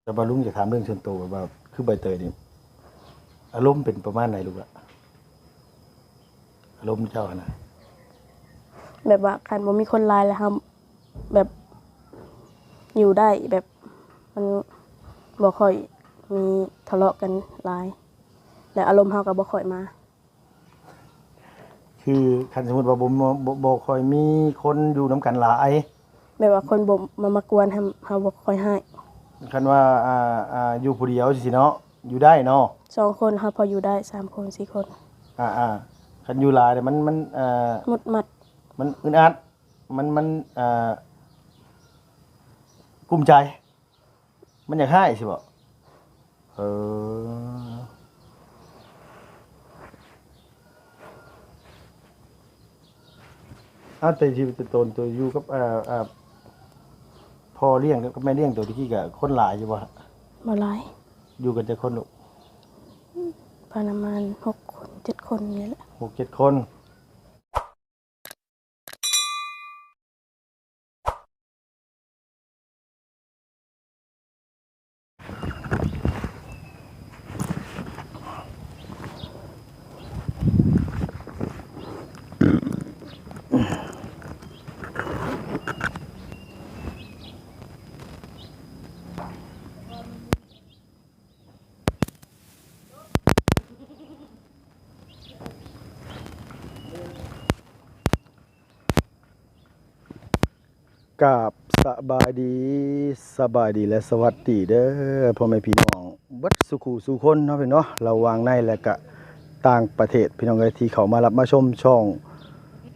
ແຕ່ວ່າລຸງຢາກຖາມເລື່ອງສ່ວນໂຕ ແບບວ່າຄືໃບເຕີຍນີ້ ອາລົມເປັນປະມານໃດລູກຫຼ້າ? ອາລົມເຈົ້າຫັ້ນນະ ແບບວ່າຄັນບໍ່ມີຄົນຫຼາຍແລ້ວເຮົາແບບຢູ່ໄດ້ ແບບມັນບໍ່ຄ່ອຍມີທະເລາະກັນຫຼາຍ ແລ້ວອາລົມເຮົາກໍບໍ່ຄ່ອຍມາ. ຄືຄັນສົມມຸດວ່າບໍ່ ບໍ່ ບໍ່ຄ່ອຍມີຄົນຢູ່ນຳກັນຫຼາຍ ແບບວ່າຄົນບໍ່ມາ ມາກວນ ເຮົາ ເຮົາບໍ່ຄ່ອຍຮ້າຍ. ຄັນວ່າ ອ່າ ອ່າ ຢູ່ຜູ້ດຽວຈັ່ງຊີ້ເນາະ ຢູ່ໄດ້ເນາະ ສອງຄົນເຮົາພໍຢູ່ໄດ້ ສາມຄົນ ສີ່ຄົນ. ອ່າໆ ຄັນຢູ່ຫຼາຍນີ້ມັນ ມັນ ອ່າ ໝຸດໝັດ ມັນອຶດອັດ ມັນ ມັນ ອ່າ ກຸ້ມໃຈ. ມັນຢາກຮ້າຍຊິບໍ? ເອີ ເອົາ ແຕ່ທີ່ ແຕ່ຕົນ ຕົວຢູ່ກັບ ເອີ ເອີ ພໍ່ລ້ຽງກັບແມ່ລ້ຽງຕົວຕະກີ້ ກະຄົນຫຼາຍຢູ່ບໍ່? ບໍ່ຫຼາຍ. ຢູ່ກັນຈັກຄົນລູກ? ປະມານຫົກຄົນ ເຈັດຄົນນີ້ແຫຼະ. ຫົກເຈັດຄົນ. ກາບສະບາຍດີ ສະບາຍດີ ແລະ ສະຫວັດດີເດີ ພໍ່ແມ່ພີ່ນ້ອງເບິດສູ່ຄູ່ສູ່ຄົນເນາະ ພີ່ນ້ອງເນາະ ລະຫວ່າງໃນ ແລະ ກະຕ່າງປະເທດ ພີ່ນ້ອງເອີຍ ທີ່ເຂົ້າມາຮັບມາຊົມຊ່ອງ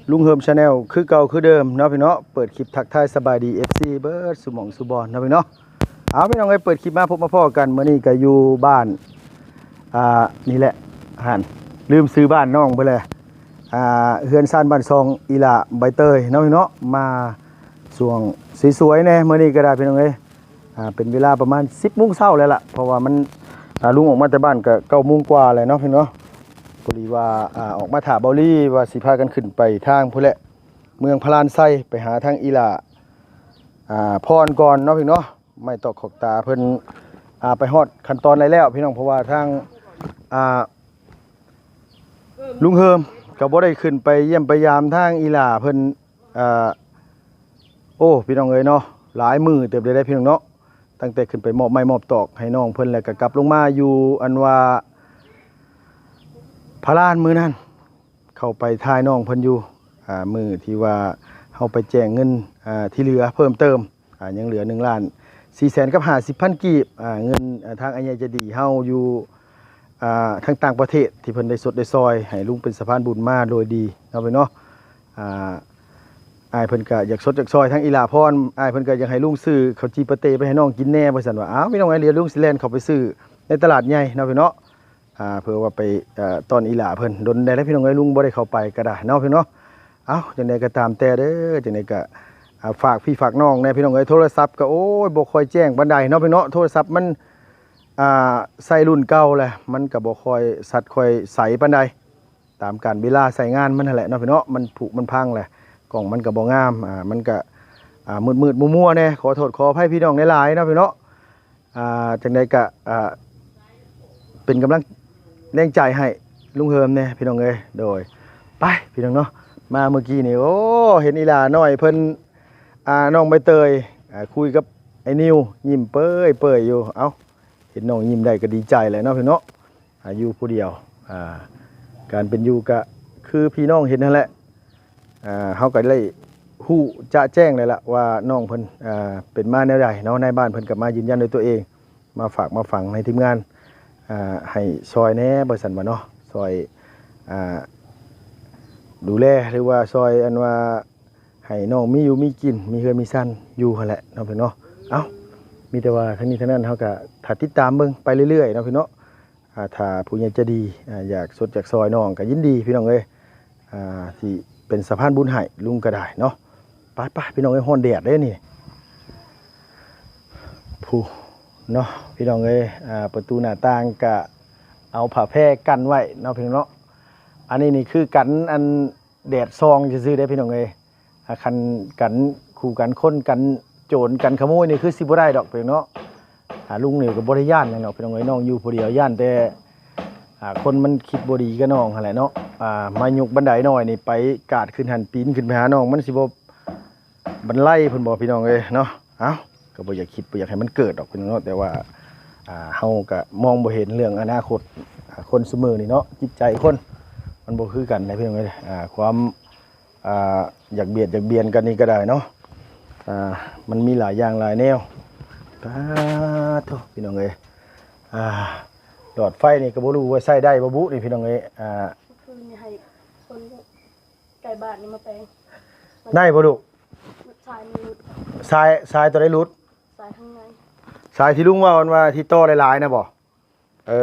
ລຸງເຮີມ Channel ຄືເກົ່າຄືເດີມເນາະ ພີ່ນ້ອງເນາະ. ເປີດຄລິບທັກທາຍສະບາຍດີ ເອັຟຊີ ເບິດສູ່ໝ່ອງສູ່ບ່ອນເນາະ ພີ່ນ້ອງເນາະ. ເອົາ ພີ່ນ້ອງເອີຍ ເປີດຄລິບມາພົບມາພໍ້ກັນ ມື້ນີ້ກະຢູ່ບ້ານ ອ່າ ນີ້ແຫຼະ ຫັ້ນ ລືມຊື່ບ້ານນ້ອງເພິ່ນແຫຼະ ອ່າ ເຮືອນຊານບ້ານຊ່ອງອີ່ຫຼ້າໃບເຕີຍເນາະ ພີ່ນ້ອງເນາະ. ມາຊ່ວງສວຍໆແດ່ ມື້ນີ້ກະໄດ້ ພີ່ນ້ອງເອີຍ ອ່າ ເປັນເວລາປະມານສິບໂມງເຊົ້າແລ້ວລະ ເພາະວ່າມັນ ອ່າ ລຸງອອກມາແຕ່ບ້ານກະເກົ້າໂມງກວ່າແລ້ວເນາະ ພີ່ນ້ອງເນາະ. ພໍດີວ່າ ອ່າ ອອກມາຖ້າເບົາລີ ວ່າຊິພາກັນຂຶ້ນໄປທາງພຸ້ນແຫຼະ ເມືອງພະລານໄຊ ໄປຫາທາງອີ່ຫຼ້າ ອ່າ ພອນກ່ອນເນາະ ພີ່ນ້ອງເນາະ. ໄມ້ຕອກຂອກຕາເພິ່ນ ອ່າ ໄປຮອດຂັ້ນຕອນໃດແລ້ວ ພີ່ນ້ອງ ເພາະວ່າທາງ ອ່າ ລຸງເຮີມກະບໍ່ໄດ້ຂຶ້ນໄປຢ້ຽມໄປຢາມທາງອີ່ຫຼ້າເພິ່ນ ອ່າ ໂອ້ ພີ່ນ້ອງເອີຍເນາະ ຫຼາຍມື້ເຕີບເລີຍເດ້ ພີ່ນ້ອງເນາະ. ຕັ້ງແຕ່ຂຶ້ນໄປມອບໄມ້ມອບຕອກໃຫ້ນ້ອງເພິ່ນ ແລ້ວກະກັບລົງມາຢູ່ ອັນວ່າ ພະລານມື້ນັ້ນ ເຂົ້າໄປຖ່າຍນ້ອງເພິ່ນຢູ່ ອ່າ ມື້ທີ່ວ່າເຮົາໄປແຈ້ງເງິນ ອ່າ ທີ່ເຫຼືອເພີ່ມເຕີມ ອ່າ ຍັງເຫຼືອໜຶ່ງລ້ານສີ່ແສນກັບຫ້າສິບພັນກີບ ອ່າ ເງິນ ອ່າ ທາງອາຍໃຫຍ່ໃຈດີເຮົາຢູ່ ອ່າ ທາງຕ່າງປະເທດ ທີ່ເພິ່ນໄດ້ຊົດໄດ້ຊ່ອຍໃຫ້ລຸງເປັນສະພານບຸນມາໂດຍດີເນາະ ພີ່ນ້ອງເນາະ. ອ່າ ອ້າຍເພິ່ນກະຢາກຊົດຢາກຊ່ອຍທາງອີ່ຫຼ້າພອນ ອ້າຍເພິ່ນກະຢາກໃຫ້ລຸງຊື້ເຂົ້າຈີ່ປາເຕໄປໃຫ້ນ້ອງກິນແດ່ວ່າຊັ້ນວ່າ. ເອົາ ພີ່ນ້ອງເອີຍ ດຽວລຸງຊິແລ່ນເຂົ້າໄປຊື້ໃນຕະຫຼາດໃຫຍ່ເນາະ ພີ່ນ້ອງເນາະ. ອ່າ ເພື່ອວ່າໄປ ເອີ ຕ້ອນອີ່ຫຼ້າເພິ່ນ ດົນໃດແລ້ວ ພີ່ນ້ອງເອີຍ ລຸງບໍ່ໄດ້ເຂົ້າໄປກະໄດ້ເນາະ ພີ່ນ້ອງເນາະ. ເອົ້າ ຈັ່ງໃດກະຕາມແຕ່ເດີ ຈັ່ງໃດກະ ອ່າ ຝາກພີ່ຝາກນ້ອງແດ່ ພີ່ນ້ອງເອີຍ. ໂທລະສັບກະ ໂອ້ຍ ບໍ່ຄ່ອຍແຈ້ງປານໃດເນາະ ພີ່ນ້ອງເນາະ. ໂທລະສັບມັນ ອ່າ ໃຊ້ລຸ້ນເກົ່າແຫຼະ ມັນກະບໍ່ຄ່ອຍຊັດຄ່ອຍໃສປານໃດ ຕາມການເວລາໃຊ້ງານມັນຫັ້ນແຫຼະເນາະ ພີ່ນ້ອງເນາະ. ມັນຜຸມັນພັງແຫຼະ ກ້ອງມັນກະບໍ່ງາມ ອ່າ ມັນກະ ອ່າ ມືດໆມົວໆແດ່ ຂໍໂທດຂໍອະໄພພີ່ນ້ອງຫຼາຍໆເນາະ ພີ່ນ້ອງເນາະ. ອ່າ ຈັ່ງໃດກະ ອ່າ ເປັນກຳລັງແຮງໃຈໃຫ້ລຸງເຮີມແດ່ ພີ່ນ້ອງເອີຍ. ໂດຍ ໄປ ພີ່ນ້ອງເນາະ ມາມື້ກີ້ນີ້ ໂອ້ ເຫັນອີ່ຫຼ້ານ້ອຍເພິ່ນ ອ່າ ນ້ອງໃບເຕີຍ ອ່າ ຄຸຍກັບໄອ້ນິວ ຍິ້ມເປີຍໆຢູ່. ເອົ້າ ເຫັນນ້ອງຍິ້ມໄດ້ກະດີໃຈແຫຼະເນາະ ພີ່ນ້ອງເນາະ. ອ່າ ຢູ່ຜູ້ດຽວ ອ່າ ການເປັນຢູ່ກະຄືພີ່ນ້ອງເຫັນຫັ້ນແຫຼະ. ອ່າ ເຮົາກະໄດ້ຮູ້ຈະແຈ້ງແລ້ວລະວ່ານ້ອງເພິ່ນ ອ່າ ເປັນມາແນວໃດເນາະ. ນາຍບ້ານເພິ່ນກະມາຢືນຢັນດ້ວຍຕົວເອງ ມາຝາກມາຝັງໃຫ້ທີມງານ ອ່າ ໃຫ້ຊ່ອຍແດ່ວ່າຊັ້ນວ່າເນາະ ຊ່ອຍ ອ່າ ດູແລ ຫຼືວ່າຊ່ອຍ ອັນວ່າ ໃຫ້ນ້ອງມີຢູ່ມີກິນ ມີເຮືອນມີຊານຢູ່ຫັ້ນແຫຼະເນາະ ພີ່ນ້ອງເນາະ. ເອົ້າ ມີແຕ່ວ່າທັງນີ້ທັງນັ້ນ ເຮົາກະຖ້າຕິດຕາມເບິ່ງໄປເລື້ອຍໆເນາະ ພີ່ນ້ອງເນາະ. ອ່າ ຖ້າຜູ້ໃຫຍ່ໃຈດີ ອ່າ ຢາກຊົດຢາກຊ່ອຍນ້ອງກະຍິນດີ ພີ່ນ້ອງເອີຍ ອ່າ ທີ່ເປັນສະພານບຸນໃຫ້ລຸງກະໄດ້ເນາະ. ໄປໆ ພີ່ນ້ອງເອີຍ ຮ້ອນແດດເດ້ນີ້ ຜູ້ເນາະ ພີ່ນ້ອງເອີຍ. ອ່າ ປະຕູໜ້າຕ່າງກະເອົາຜ້າແພກັນໄວ້ເນາະ ພີ່ນ້ອງເນາະ. ອັນນີ້ນີ້ຄືກັນ ອັນ ແດດສ່ອງຊື່ໆເດ້ ພີ່ນ້ອງເອີຍ. ອ່າ ຄັນກັນ ຄູ່ກັນຄົນ ກັນໂຈນ ກັນຂະໂມຍນີ້ຄືຊິບໍ່ໄດ້ດອກ ພີ່ນ້ອງເນາະ. ອ່າ ລຸງນີ້ກໍບໍ່ໄດ້ຢ້ານຫຍັງດອກ ພີ່ນ້ອງເອີຍ. ນ້ອງຢູ່ຜູ້ດຽວ ຢ້ານແຕ່ ອ່າ ຄົນມັນຄິດບໍ່ດີກັບນ້ອງຫັ້ນແຫຼະເນາະ. ອ່າ ມາຍົກບັນໄດນ້ອຍນີ້ ໄປກາດຂຶ້ນຫັ້ນ ປີນຂຶ້ນໄປຫານ້ອງ ມັນຊິບໍ່ບັນໄລເພິ່ນບໍ່ ພີ່ນ້ອງເອີຍເນາະ. ເອົ້າ ກໍບໍ່ຢາກຄິດ ບໍ່ຢາກໃຫ້ມັນເກີດດອກ ພີ່ນ້ອງເນາະ. ແຕ່ວ່າ ອ່າ ເຮົາກໍມອງບໍ່ເຫັນເລື່ອງອະນາຄົດ ອ່າ ຄົນຊຸມື້ນີ້ເນາະ. ຈິດໃຈຄົນມັນບໍ່ຄືກັນນະ ພີ່ນ້ອງເອີຍ. ອ່າ ຄວາມ ອ່າ ຢາກບຽດຢາກບຽນກັນນີ້ກໍໄດ້ເນາະ. ອ່າ ມັນມີຫຼາຍຢ່າງຫຼາຍແນວ. ປາໂທ້ ພີ່ນ້ອງເອີຍ ອ່າ ຫຼອດໄຟນີ້ກໍບໍ່ຮູ້ວ່າໃຊ້ໄດ້ບໍ່ບຸນີ້ ພີ່ນ້ອງເອີຍ. ອ່າ ຄືນໃຫ້ຄົນໃກ້ບ້ານນີ້ມາແປງ ໄດ້ບໍ່ລູກ? ສາຍມັນຫຼຸດ ສາຍ ສາຍຕົວໃດຫຼຸດ? ສາຍຂ້າງໃນ ສາຍທີ່ລຸງເວົ້າ ອັນວ່າທີ່ຕໍ່ຫຼາຍໆນະບໍ່? ເອີ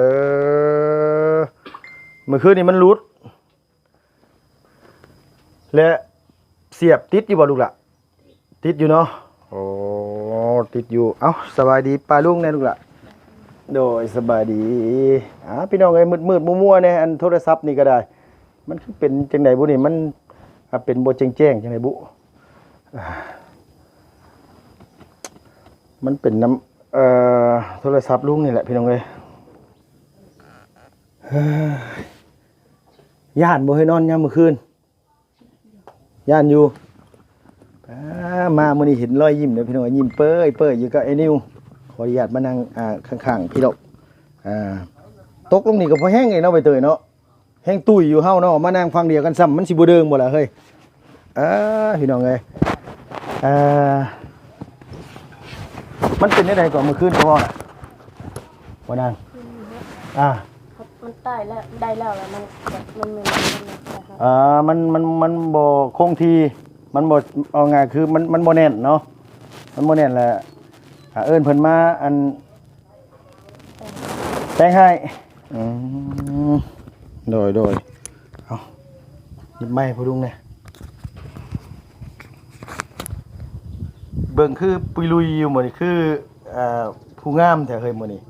ມື້ຄືນນີ້ມັນຫຼຸດ ແລະ ສຽບຕິດຢູ່ບໍ່ລູກຫຼະ? ຕິດຢູ່ເນາະ. ໂອ້ ຕິດຢູ່. ເອົ້າ ສະບາຍດີປ້າລຸງແດ່ລູກຫຼະ. ໂດຍ ສະບາຍດີ. ອ່າ ພີ່ນ້ອງເອີຍ ມືດໆມົວໆແດ່ ອັນໂທລະສັບນີ້ກໍໄດ້ ມັນຄືເປັນຈັ່ງໃດບຸນີ້? ມັນ ອ່າ ເປັນບໍ່ແຈ້ງໆ ຈັ່ງໃດບຸ? ມັນເປັນນຳ ເອີ ໂທລະສັບລຸງນີ້ແຫຼະ ພີ່ນ້ອງເອີຍ. ເຮີ້ຍ ຢ້ານບໍ່ເຮີ້ຍ ນອນຍາມມື້ຄືນ? ຢ້ານຢູ່. ອາ ມາມື້ນີ້ເຫັນລອຍຍິ້ມເດີພີ່ນ້ອງ ຍິ້ມເປີຍໆຢູ່ກັບໄອ້ນິວ. ຂໍອະນຸຍາດມານັ່ງ ອ່າ ຂ້າງໆ ພີ່ດອກ. ອ່າ ຕົກລົງນີ້ກໍພໍແຮງເດເນາະ ໃບເຕີຍເນາະ. ແຮງຕຸ້ຍຢູ່ເຮົາເນາະ ມານັ່ງຝັ່ງດຽວກັນຊ້ຳ ມັນຊິບໍ່ເດີງບໍ່ລະເຮີ້ຍ? ເອີ ພີ່ນ້ອງເອີຍ ເອີ ມັນເປັນແນວໃດເກາະມື້ຄືນເຂົາເວົ້ານະ ບໍ່ນາງ? ອືມ ອ່າ ມັນຕາຍແລ້ວ ໄດ້ແລ້ວ ແລ້ວມັນ ມັນ ມັນ ມັນ ອ່າ ມັນ ມັນ ມັນບໍ່ຄົງທີ່ ມັນບໍ່ ເອົາງ່າຍຄືມັນ ມັນບໍ່ແໜ້ນເນາະ ມັນບໍ່ແໜ້ນແຫຼະ. ອ່າ ເອີ້ນເພິ່ນມາ ອັນ ແປງໃຫ້. ອືມ ໂດຍ ໂດຍ. ເອົາ ຫຍິບໄມ້ໃຫ້ພໍ່ລຸງແດ່. ເບິ່ງຄືປຸຍລຸຍຢູ່ມື້ນີ້ ຄື ເອີ ຜູ້ງາມແທ້ເຮີ້ຍມື້ນີ້.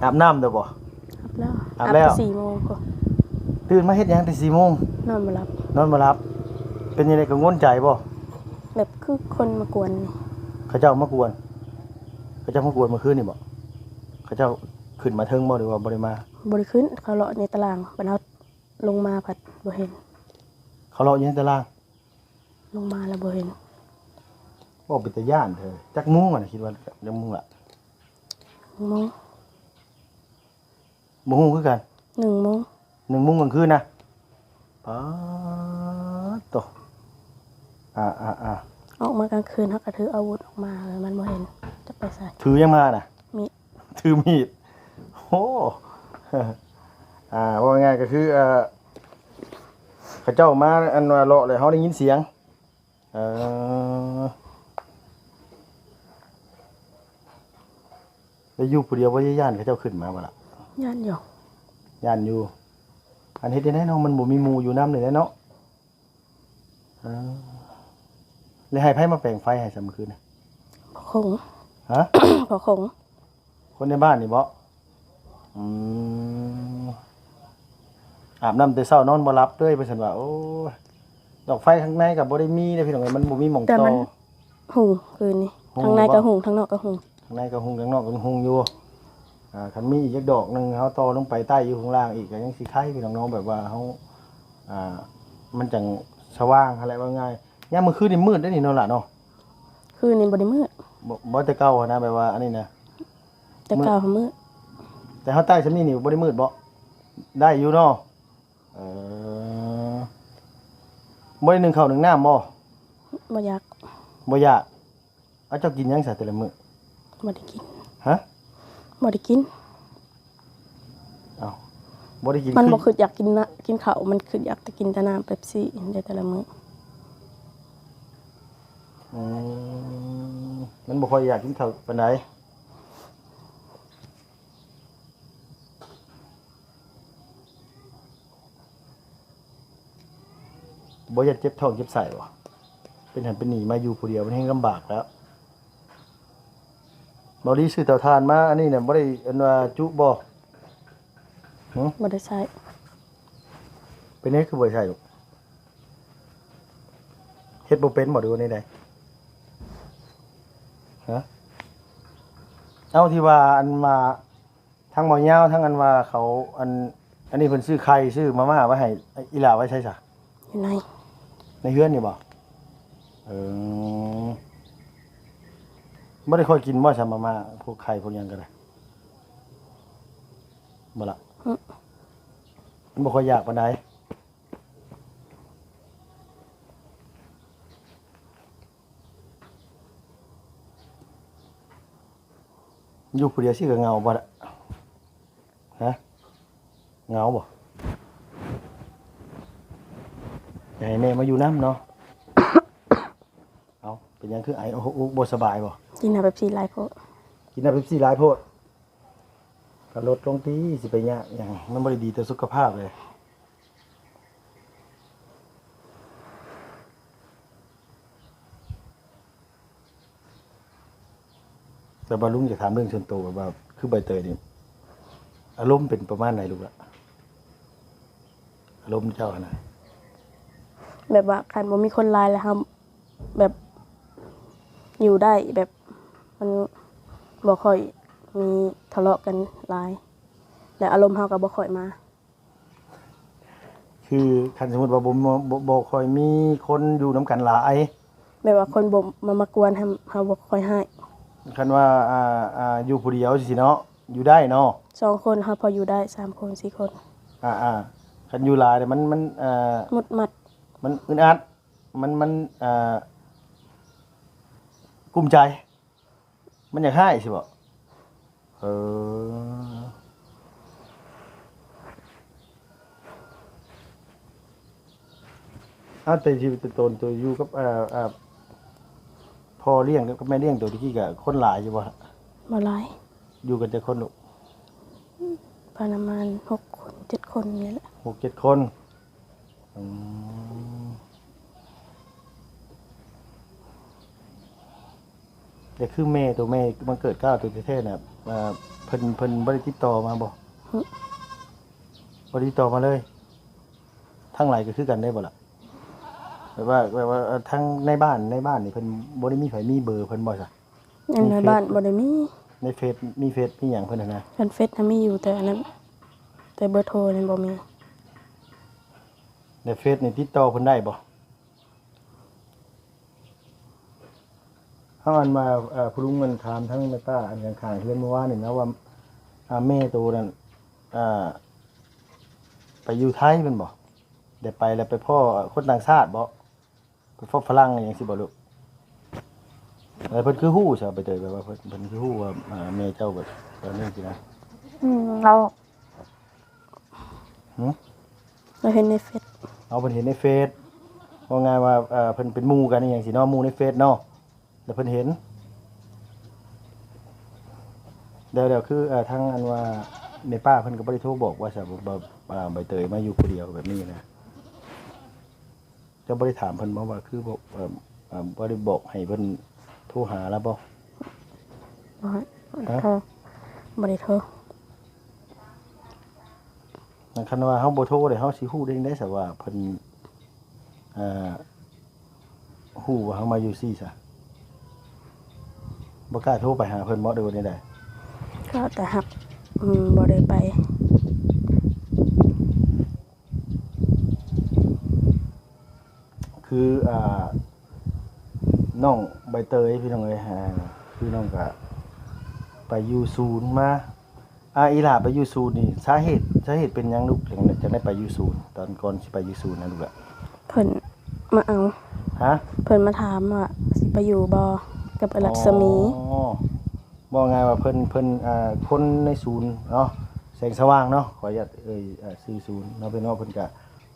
ອາບນ້ຳແລ້ວບໍ່? ອາບແລ້ວ ອາບແລ້ວ ອາບແຕ່ສີ່ໂມງພຸ້ນ. ຕື່ນມາເຮັດຫຍັງແຕ່ສີ່ໂມງ? ນອນບໍ່ຫຼັບ ນອນບໍ່ຫຼັບ. ເປັນຈັ່ງໃດ ກັງວົນໃຈບໍ່? ແບບຄືຄົນມາກວນນີ້. ເຂົາເຈົ້າມາກວນ? ເຂົາເຈົ້າມາກວນມື້ຄືນນີ້ບໍ່? ເຂົາເຈົ້າຂຶ້ນມາເທິງບໍ່ ຫຼືວ່າບໍ່ໄດ້ມາ? ບໍ່ໄດ້ຂຶ້ນ ເຂົາເລາະໃນຕາລ່າງ ບັດເຮົາລົງມາພັດບໍ່ເຫັນ. ເຂົາເລາະຢູ່ໃນຕາລ່າງ? ລົງມາແລ້ວບໍ່ເຫັນ. ເວົ້າເປັນຕາຢ້ານແທ້. ຈັກໂມງຫັ້ນ ຄິດວ່າຈັກໂມງລະ? ໂມງ ບໍ່ຮູ້ຄືກັນ. ໜຶ່ງໂມງ ໜຶ່ງໂມງກາງຄືນນະ. ປາດໂທ້ ອາໆໆ ອອກມາກາງຄືນເຮົາກໍຖືອາວຸດອອກມາ ມັນບໍ່ເຫັນ ຈັກໄປໃສ. ຖືຫຍັງມານະ? ມີດ. ຖືມີດ. ໂອ້ ອ່າ ເວົ້າງ່າຍໆກໍຄື ເອີ ເຂົາເຈົ້າມາ ອັນວ່າເລາະແລ້ວເຮົາໄດ້ຍິນສຽງ. ເອີ ແລ້ວຢູ່ຜູ້ດຽວບໍ່ໄດ້ຢ້ານເຂົາເຈົ້າຂຶ້ນມາບໍ່ລະ? ຢ້ານຢູ່ ຢ້ານຢູ່. ອັນເຮັດຈັ່ງໃດເນາະ ມັນບໍ່ມີໝູ່ຢູ່ນຳນີ້ແຫຼະເນາະ. ເອີ ແລ້ວໃຫ້ໃຜມາແປງໄຟໃຫ້ຊະມື້ຄືນນະ? ພໍ່ຄົງ. ຮະ? ພໍ່ຄົງ. ຄົນໃນບ້ານນີ້ບໍ? ອືມ ອາບນ້ຳແຕ່ເຊົ້ານອນບໍ່ຫຼັບເລີຍ ວ່າຊັ້ນວ່າ. ໂອ້ຍ ດອກໄຟຂ້າງໃນກໍບໍ່ໄດ້ມີເດ້ພີ່ນ້ອງເອີຍ ມັນບໍ່ມີໝ່ອງຕໍ່. ແຕ່ມັນຮຸ່ງຄືນນີ້ ທາງໃນກໍຮຸ່ງ ທາງນອກກໍຮຸ່ງ. ທາງໃນກໍຮຸ່ງ ທາງນອກກໍຮຸ່ງຢູ່. ອ່າ ຄັນມີອີກຈັກດອກໜຶ່ງ ເຮົາຕໍ່ລົງໄປໃຕ້ຢູ່ຂ້າງລ່າງອີກ ກໍຍັງຊິໄຄພີ່ນ້ອງເນາະ ແບບວ່າເຮົາ ອ່າ ມັນຈັ່ງສະຫວ່າງຫັ້ນແຫຼະ ວ່າງ່າຍ. ຍາມມື້ຄືນນີ້ມືດເດ້ນີ້ເນາະຫຼ້າເນາະ? ຄືນນີ້ບໍ່ໄດ້ມືດ. ບໍ່ ບໍ່ແຕ່ເກົ່າຫັ້ນນະ ແບບວ່າອັນນີ້ນະ. ແຕ່ເກົ່າຫາມືດ. ແຕ່ເຮົາໃຕ້ຊ່ຳນີ້ນີ້ບໍ່ໄດ້ມືດບໍ? ໄດ້ຢູ່ເນາະ. ເອີ ບໍ່ໄດ້ໜຶ້ງເຂົ້າໜຶ້ງນ້ຳບໍ? ບໍ່ຢາກ. ບໍ່ຢາກ. ເອົາ ເຈົ້າກິນຫຍັງຊະແຕ່ລະມື້? ບໍ່ໄດ້ກິນ. ຮະ? ບໍ່ໄດ້ກິນ. ເອົ້າ ບໍ່ໄດ້ກິນ ມັນບໍ່ຄຶດຢາກກິນນະ ກິນເຂົ້າ ມັນຄຶດຢາກແຕ່ກິນແຕ່ນ້ຳເປັບຊີ ໃນແຕ່ລະມື້. ອືມ ມັນບໍ່ຄ່ອຍຢາກກິນເຂົ້າປານໃດ. ບໍ່ຢາກເຈັບທ້ອງເຈັບໄສ້ບໍ? ເປັນຫັ້ນເປັນນີ້ ມາຢູ່ຜູ້ດຽວມັນແຮ່ງລຳບາກແລ້ວ. ເບົາລີຊື້ເຕົາຖ່ານມາ ອັນນີ້ນະ ບໍ່ໄດ້ ອັນວ່າຈຸບໍ? ຫື? ບໍ່ໄດ້ໃຊ້. ເປັນຫຍັງຄືບໍ່ໄດ້ໃຊ້ລູກ? ເຮັດບໍ່ເປັນບໍ ຫຼືວ່າແນວໃດ? ຮະ? ເອົາ ທີ່ວ່າອັນວ່າ ທັງເບົາຍາວ ທັງອັນວ່າເຂົາ ອັນ ອັນນີ້ເພິ່ນຊື້ໄຂ່ຊື້ມາມ່າໄວ້ໃຫ້ອີ່ຫຼ້າໄວ້ໃສຊະ? ຢູ່ໃນ ໃນເຮືອນນີ້ບໍ່? ເອີ ບໍ່ໄດ້ຄ່ອຍກິນບໍ່ຊະ ມາມ່າ ພວກໄຂ່ພວກຫຍັງກໍໄດ້ ບໍ່ລະ? ອື ມັນບໍ່ຄ່ອຍຢາກປານໃດ. ຢູ່ຜູ້ດຽວຊິກໍເຫງົາບໍ່ລະ? ຮະ? ເຫງົາບໍ່? ຢາກໃຫ້ແມ່ມາຢູ່ນຳເນາະ. ເອົ້າ ເປັນຫຍັງຄືໄອ? ໂອ້ໂຫ ບໍ່ສະບາຍບໍ່? ກິນນ້ຳເປັບຊີຫຼາຍໂພດ. ກິນນ້ຳເປັບຊີຫຼາຍໂພດ. ກໍລົດລົງຕິ ຊິໄປຍາກຫຍັງ ມັນບໍ່ໄດ້ດີຕໍ່ສຸຂະພາບເລີຍ. ແຕ່ວ່າລຸງຢາກຖາມເລື່ອງສ່ວນໂຕ ແບບວ່າຄືໃບເຕີຍນີ້ ອາລົມເປັນປະມານໃດລູກລະ? ອາລົມເຈົ້າຫັ້ນນະ ແບບວ່າຄັນບໍ່ມີຄົນຫຼາຍແລ້ວ ເຮົາ ແບບ ຢູ່ໄດ້ ແບບ ມັນບໍ່ຄ່ອຍມີທະເລາະກັນຫຼາຍ ແລ້ວອາລົມເຮົາກໍບໍ່ຄ່ອຍມາ. ຄືຄັນສົມມຸດວ່າບໍ່ ບໍ່ ບໍ່ຄ່ອຍມີຄົນຢູ່ນຳກັນຫຼາຍ ແບບວ່າຄົນບໍ່ມາ ມາກວນ ເຮົາ ເຮົາບໍ່ຄ່ອຍຮ້າຍ. ຄັນວ່າ ອ່າ ຢູ່ຜູ້ດຽວຊີ້ເນາະ ຢູ່ໄດ້ເນາະ ສອງຄົນເຮົາພໍຢູ່ໄດ້ ສາມຄົນ ສີ່ຄົນ ອ່າໆ ຄັນຢູ່ຫຼາຍແລ້ວມັນ ມັນ ອ່າ ໝຸດໝັດ ມັນອຶດອັດ ມັນ ມັນ ອ່າ ກຸ້ມໃຈ ມັນຢາກຮ້າຍຊີ້ບໍ? ເອີ ເອົາ ແຕ່ຊີວິດໂຕນ ໂຕຢູ່ກັບ ເອີ ເອີ ພໍ່ລ້ຽງກັບແມ່ລ້ຽງໂຕຕະກີ້ ກະຄົນຫຼາຍຢູ່ບໍ່? ບໍ່ຫຼາຍ. ຢູ່ກັນຈັກຄົນລູກ? ປະມານຫົກຄົນ ເຈັດຄົນນີ້ແຫຼະ. ຫົກເຈັດຄົນ. ອືມ ແຕ່ຄືແມ່ ໂຕແມ່ບັງເກີດກ້າວໂຕແທ້ໆນະ ເອີ ເພິ່ນ ເພິ່ນບໍ່ໄດ້ຕິດຕໍ່ມາບໍ່? ຫຶ ບໍ່ໄດ້ຕິດຕໍ່ມາເລີຍ. ທາງໄລກໍຄືກັນໄດ້ບໍ່ລະ? ແບບວ່າ ແບບວ່າ ເອີ ທາງໃນບ້ານ ໃນບ້ານນີ້ເພິ່ນບໍ່ໄດ້ມີໃຜມີເບີເພິ່ນບໍ່ຊະ? ໃນ ໃນເຟສ ບ້ານບໍ່ໄດ້ມີ. ໃນເຟສ ມີເຟສມີຫຍັງເພິ່ນຫັ້ນນະ? ຄັນເຟສນະມີຢູ່ ແຕ່ອັນນັ້ນ ແຕ່ເບີໂທນີ້ບໍ່ມີ. ໃນເຟສນີ້ຕິດຕໍ່ເພິ່ນໄດ້ບໍ່? ເຮົາອັນວ່າ ເອີ ຜູ້ລຸງມັນຖາມທາງແມ່ປ້າອັນຂ້າງໆເຮືອນເມື່ອວານນີ້ນະວ່າ ອ່າ ແມ່ໂຕນັ້ນ ອ່າ ໄປຢູ່ໄທແມ່ນບໍ່? ໄດ້ໄປແລ້ວໄປພໍ້ຄົນຕ່າງຊາດບໍ່? ໄປພໍ້ຝຣັ່ງອີ່ຫຍັງຊີ້ບໍ່ລູກ? ແລ້ວເພິ່ນຄືຮູ້ຊະ ໃບເຕີຍ ແບບວ່າເພິ່ນ ເພິ່ນຄືຮູ້ວ່າ ອ່າ ແມ່ເຈົ້າແບບ ແບບນີ້ຊີ້ນະ? ອືມ ລາວ ຫຶ? ລາວເຫັນໃນເຟສ. ເອົາ ເພິ່ນເຫັນໃນເຟສ ເວົ້າງ່າຍວ່າ ເອີ ເພິ່ນເປັນໝູ່ກັນອີ່ຫຍັງຊີ້ເນາະ ໝູ່ໃນເຟສເນາະ ແລ້ວເພິ່ນເຫັນ. ແລ້ວ ແລ້ວຄື ເອີ ທາງອັນວ່າແມ່ປ້າເພິ່ນກໍບໍ່ໄດ້ໂທບອກວ່າຊະ ວ່າ ວ່າໃບເຕີຍມາຢູ່ຜູ້ດຽວແບບນີ້ນະ? ເຈົ້າບໍ່ໄດ້ຖາມເພິ່ນບໍ່ວ່າຄືບໍ່ ເອີ ເອີ ບໍ່ໄດ້ບອກໃຫ້ເພິ່ນໂທຫາລາວບໍ່? ບໍ່ ຮະ? ໂທ ບໍ່ໄດ້ໂທ. ຄັນວ່າເຮົາບໍ່ໂທເດ ເຮົາຊິຮູ້ໄດ້ຈັ່ງໃດຊະວ່າເພິ່ນ ເອີ ຮູ້ວ່າເຮົາມາຢູ່ຊີ້ຊະ? ບໍ່ກ້າໂທໄປຫາເພິ່ນບໍ່ ຫຼືວ່າແນວໃດ? ກໍແຕ່ຮັກ ອືມ ບໍ່ໄດ້ໄປ. ຄື ອ່າ ນ້ອງໃບເຕີຍ ພີ່ນ້ອງເອີຍ ອ່າ ຄືນ້ອງກະໄປຢູ່ສູນມາ. ອ່າ ອີ່ຫຼ້າໄປຢູ່ສູນນີ້ ສາເຫດ ສາເຫດເປັນຫຍັງລູກ ຈັ່ງ ຈັ່ງໄດ້ໄປຢູ່ສູນ? ຕອນກ່ອນຊິໄປຢູ່ສູນນະລູກລະ ເພິ່ນມາເອົາ. ຮະ? ເພິ່ນມາຖາມວ່າຊິໄປຢູ່ບໍ່ກັບເອື້ອຍລັດສະໝີ. ອໍ ເວົ້າງ່າຍວ່າເພິ່ນ ເພິ່ນ ອ່າ ຄົນໃນສູນເນາະ ແສງສະຫວ່າງເນາະ ຂໍອະນຸຍາດເອີ່ຍ ອ່າ ຊື່ສູນເນາະ ເພິ່ນເນາະ ເພິ່ນກະ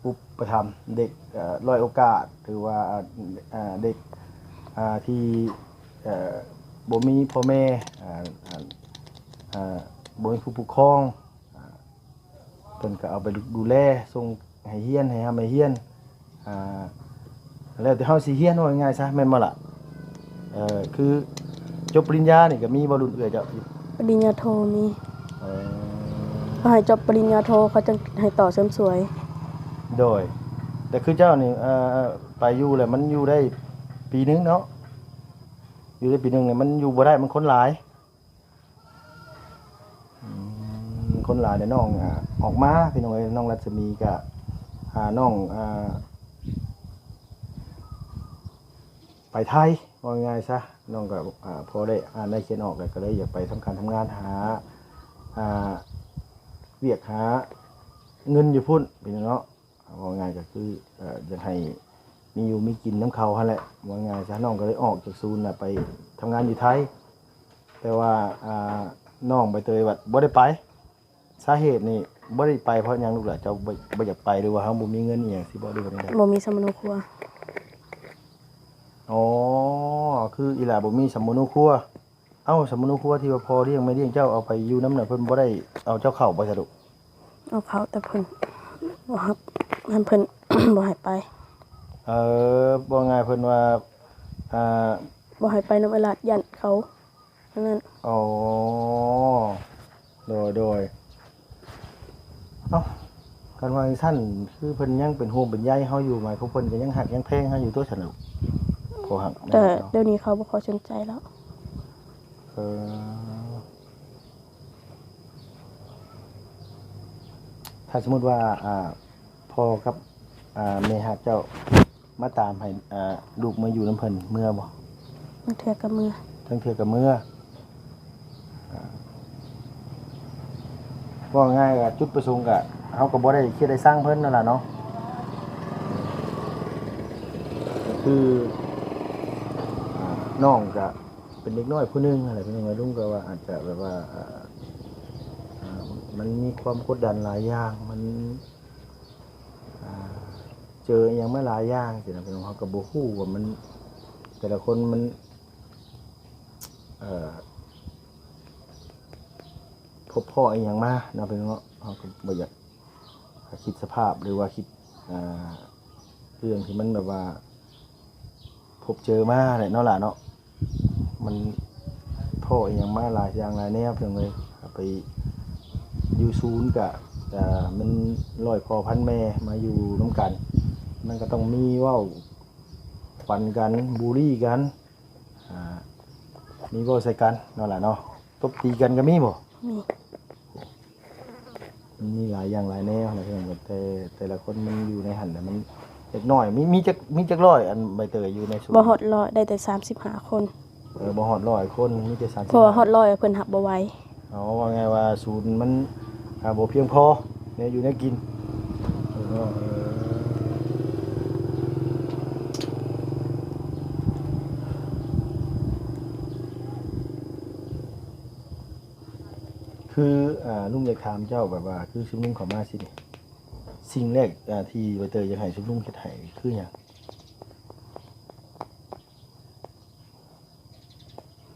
ອຸປະຖຳເດັກ ເອີ່ ດ້ອຍໂອກາດ ຫຼືວ່າ ອ່າ ເດັກ ອ່າ ທີ່ ເອີ່ ບໍ່ມີພໍ່ແມ່ ອ່າ ອ່າ ອ່າ ບໍ່ມີຜູ້ປົກຄອງ ອ່າ ເພິ່ນກໍເອົາໄປດູແລ ສົ່ງໃຫ້ຮຽນ ໃຫ້ຮ່ຳໃຫ້ຮຽນ ອ່າ ແລ້ວແຕ່ເຮົາຊິຮຽນ ເວົ້າງ່າຍໆຊະ ແມ່ນບໍ່ລະ? ເອີ ຄືຈົບປະລິນຍານີ້ກໍມີບໍ່ ລຸ້ນເອື້ອຍເຈົ້າ? ປະລິນຍາໂທມີ. ເອີ ເຂົາໃຫ້ຈົບປະລິນຍາໂທ ເຂົາຈຶ່ງໃຫ້ຕໍ່ເສີມສວຍ. ໂດຍ ແຕ່ຄືເຈົ້ານີ້ ເອີ ໄປຢູ່ແລ້ວມັນຢູ່ໄດ້ປີໜຶ່ງເນາະ ຢູ່ໄດ້ປີໜຶ່ງນີ້ມັນຢູ່ບໍ່ໄດ້ ມັນຄົນຫຼາຍ. ຄົນຫຼາຍແລ້ວນ້ອງ ອາ ອອກມາ ພີ່ນ້ອງເອີຍ. ນ້ອງລັດສະໝີກະ ອາ ນ້ອງ ອາ ໄປໄທ ເວົ້າງ່າຍຊະ. ນ້ອງກໍ ອາ ພໍໄດ້ອ່ານໄດ້ຂຽນອອກ ແລ້ວກໍເລີຍຢາກໄປທຳການທຳງານ ຫາ ອາ ວຽກຫາເງິນຢູ່ພຸ້ນ ພີ່ນ້ອງເນາະ. ເວົ້າງ່າຍກໍຄື ເອີ ຢາກໃຫ້ມີຢູ່ມີກິນນຳເຂົາຫັ້ນແຫຼະ ເວົ້າງ່າຍຊະ. ນ້ອງກໍເລີຍອອກຈາກສູນນະ ໄປທຳງານຢູ່ໄທ. ແຕ່ວ່າ ອາ ນ້ອງໃບເຕີຍວ່າບໍ່ໄດ້ໄປ ສາເຫດນີ້ບໍ່ໄດ້ໄປເພາະຫຍັງລູກຫຼານ? ເຈົ້າບໍ່ ບໍ່ຢາກໄປ ຫຼືວ່າເຮົາບໍ່ມີເງິນອີ່ຫຍັງຊິບໍ ຫຼືວ່າແນວໃດ? ບໍ່ມີສຳມະໂນຄົວ. ອໍ ຄືອີ່ຫຼ້າບໍ່ມີສຳມະໂນຄົວ. ເອົ້າ ສຳມະໂນຄົວທີ່ວ່າພໍ່ລ້ຽງແມ່ລ້ຽງເຈົ້າເອົາໄປຢູ່ນຳນະ ເພິ່ນບໍ່ໄດ້ເອົາເຈົ້າເຂົ້າບໍ່ຊະລູກ? ເອົາເຂົ້າ ແຕ່ເພິ່ນບໍ່ຮັບ ຫັ້ນເພິ່ນ ບໍ່ໃຫ້ໄປ. ເອີ ເວົ້າງ່າຍເພິ່ນວ່າ ອ່າ ບໍ່ໃຫ້ໄປນຳອ້າຍຫຼາດ ຢ້ານເຂົາ ອັນນັ້ນ. ອໍ ໂດຍ ໂດຍ. ເອົ້າ ຄັນວ່າຈັ່ງຊັ້ນ ຄືເພິ່ນຍັງເປັນຫ່ວງເປັນໃຍເຮົາຢູ່ ໝາຍຄວາມເພິ່ນກໍຍັງຮັກຍັງແພງເຮົາຢູ່ຕົວະຊັ້ນນະ ພໍ່ຮັກແມ່ຮັກເນາະ. ແຕ່ດຽວນີ້ເຂົາບໍ່ຄ່ອຍສົນໃຈແລ້ວ. ເອີ ຖ້າສົມມຸດວ່າ ອ່າ ພໍ່ກັບ ອ່າ ແມ່ຮັກເຈົ້າມາຕາມໃຫ້ ອ່າ ລູກມາຢູ່ນຳເພິ່ນ ເມືອບໍ່? ບາງເທື່ອກໍເມືອ ບາງເທື່ອກໍເມືອ. ອ່າ ເວົ້າງ່າຍໆ ວ່າຈຸດປະສົງກະ ເຮົາກໍບໍ່ໄດ້ຄຽດໄດ້ຊັງເພິ່ນນັ້ນລະເນາະ. ກໍຄື ອ່າ ນ້ອງກະເປັນເດັກນ້ອຍຜູ້ໜຶ່ງຫັ້ນແຫຼະ ພີ່ນ້ອງເອີຍ. ລຸງກໍວ່າອາດຈະແບບວ່າ ອ່າ ອ່າ ມັນມີຄວາມກົດດັນຫຼາຍຢ່າງ ມັນ ອ່າ ເຈີອີ່ຫຍັງມາຫຼາຍຢ່າງຊີ້ນະ ພີ່ນ້ອງ. ເຮົາກໍບໍ່ຮູ້ວ່າມັນ ແຕ່ລະຄົນມັນ ເອີ ພົບພໍ້ອີ່ຫຍັງມາເນາະ ພີ່ນ້ອງເນາະ. ເຮົາກໍບໍ່ຢາກຄິດສະພາບ ຫຼືວ່າຄິດ ອ່າ ເລື່ອງທີ່ມັນແບບວ່າພົບເຈີມາແຫຼະເນາະຫຼ້າເນາະ. ມັນພໍ້ອີ່ຫຍັງມາຫຼາຍຢ່າງຫຼາຍແນວ ພີ່ນ້ອງເອີຍ. ໄປຢູ່ສູນກະ ກະມັນຮ້ອຍພໍ່ພັນແມ່ມາຢູ່ນຳກັນ ມັນກໍຕ້ອງມີເວົ້າຂວັນກັນ ບູລີກັນ ອ່າ ມີເວົ້າໃສ່ກັນເນາະຫຼ້າເນາະ. ຕົບຕີກັນກໍມີບໍ່? ມີ. ມັນມີຫຼາຍຢ່າງຫຼາຍແນວນະ ພີ່ນ້ອງ. ແຕ່ ແຕ່ລະຄົນມັນຢູ່ໃນຫັ້ນນະ ມັນເດັກນ້ອຍ ມີ ມີຈັກ ມີຈັກຮ້ອຍ ອັນໃບເຕີຍຢູ່ໃນສູນ? ບໍ່ຮອດຮ້ອຍ ໄດ້ແຕ່ສາມສິບຫ້າຄົນ. ເອີ ບໍ່ຮອດຮ້ອຍຄົນ ມີແຕ່ສາມສິບ ເພາະວ່າຮອດຮ້ອຍເພິ່ນຮັບບໍ່ໄຫວ. ເອົາ ເວົ້າງ່າຍວ່າສູນມັນ ອ່າ ບໍ່ພຽງພໍແນວຢູ່ແນວກິນ. ເອີ ເອີ ຄື ອ່າ ລຸງຢາກຖາມເຈົ້າແບບວ່າ ຄືຊຸມນຸມເຂົ້າມາຊີ້ນີ້ ສິ່ງແລກ ອ່າ ທີ່ໃບເຕີຍຢາກໃຫ້ຊຸມນຸມເຮັດໃຫ້ຄືຫຍັງ?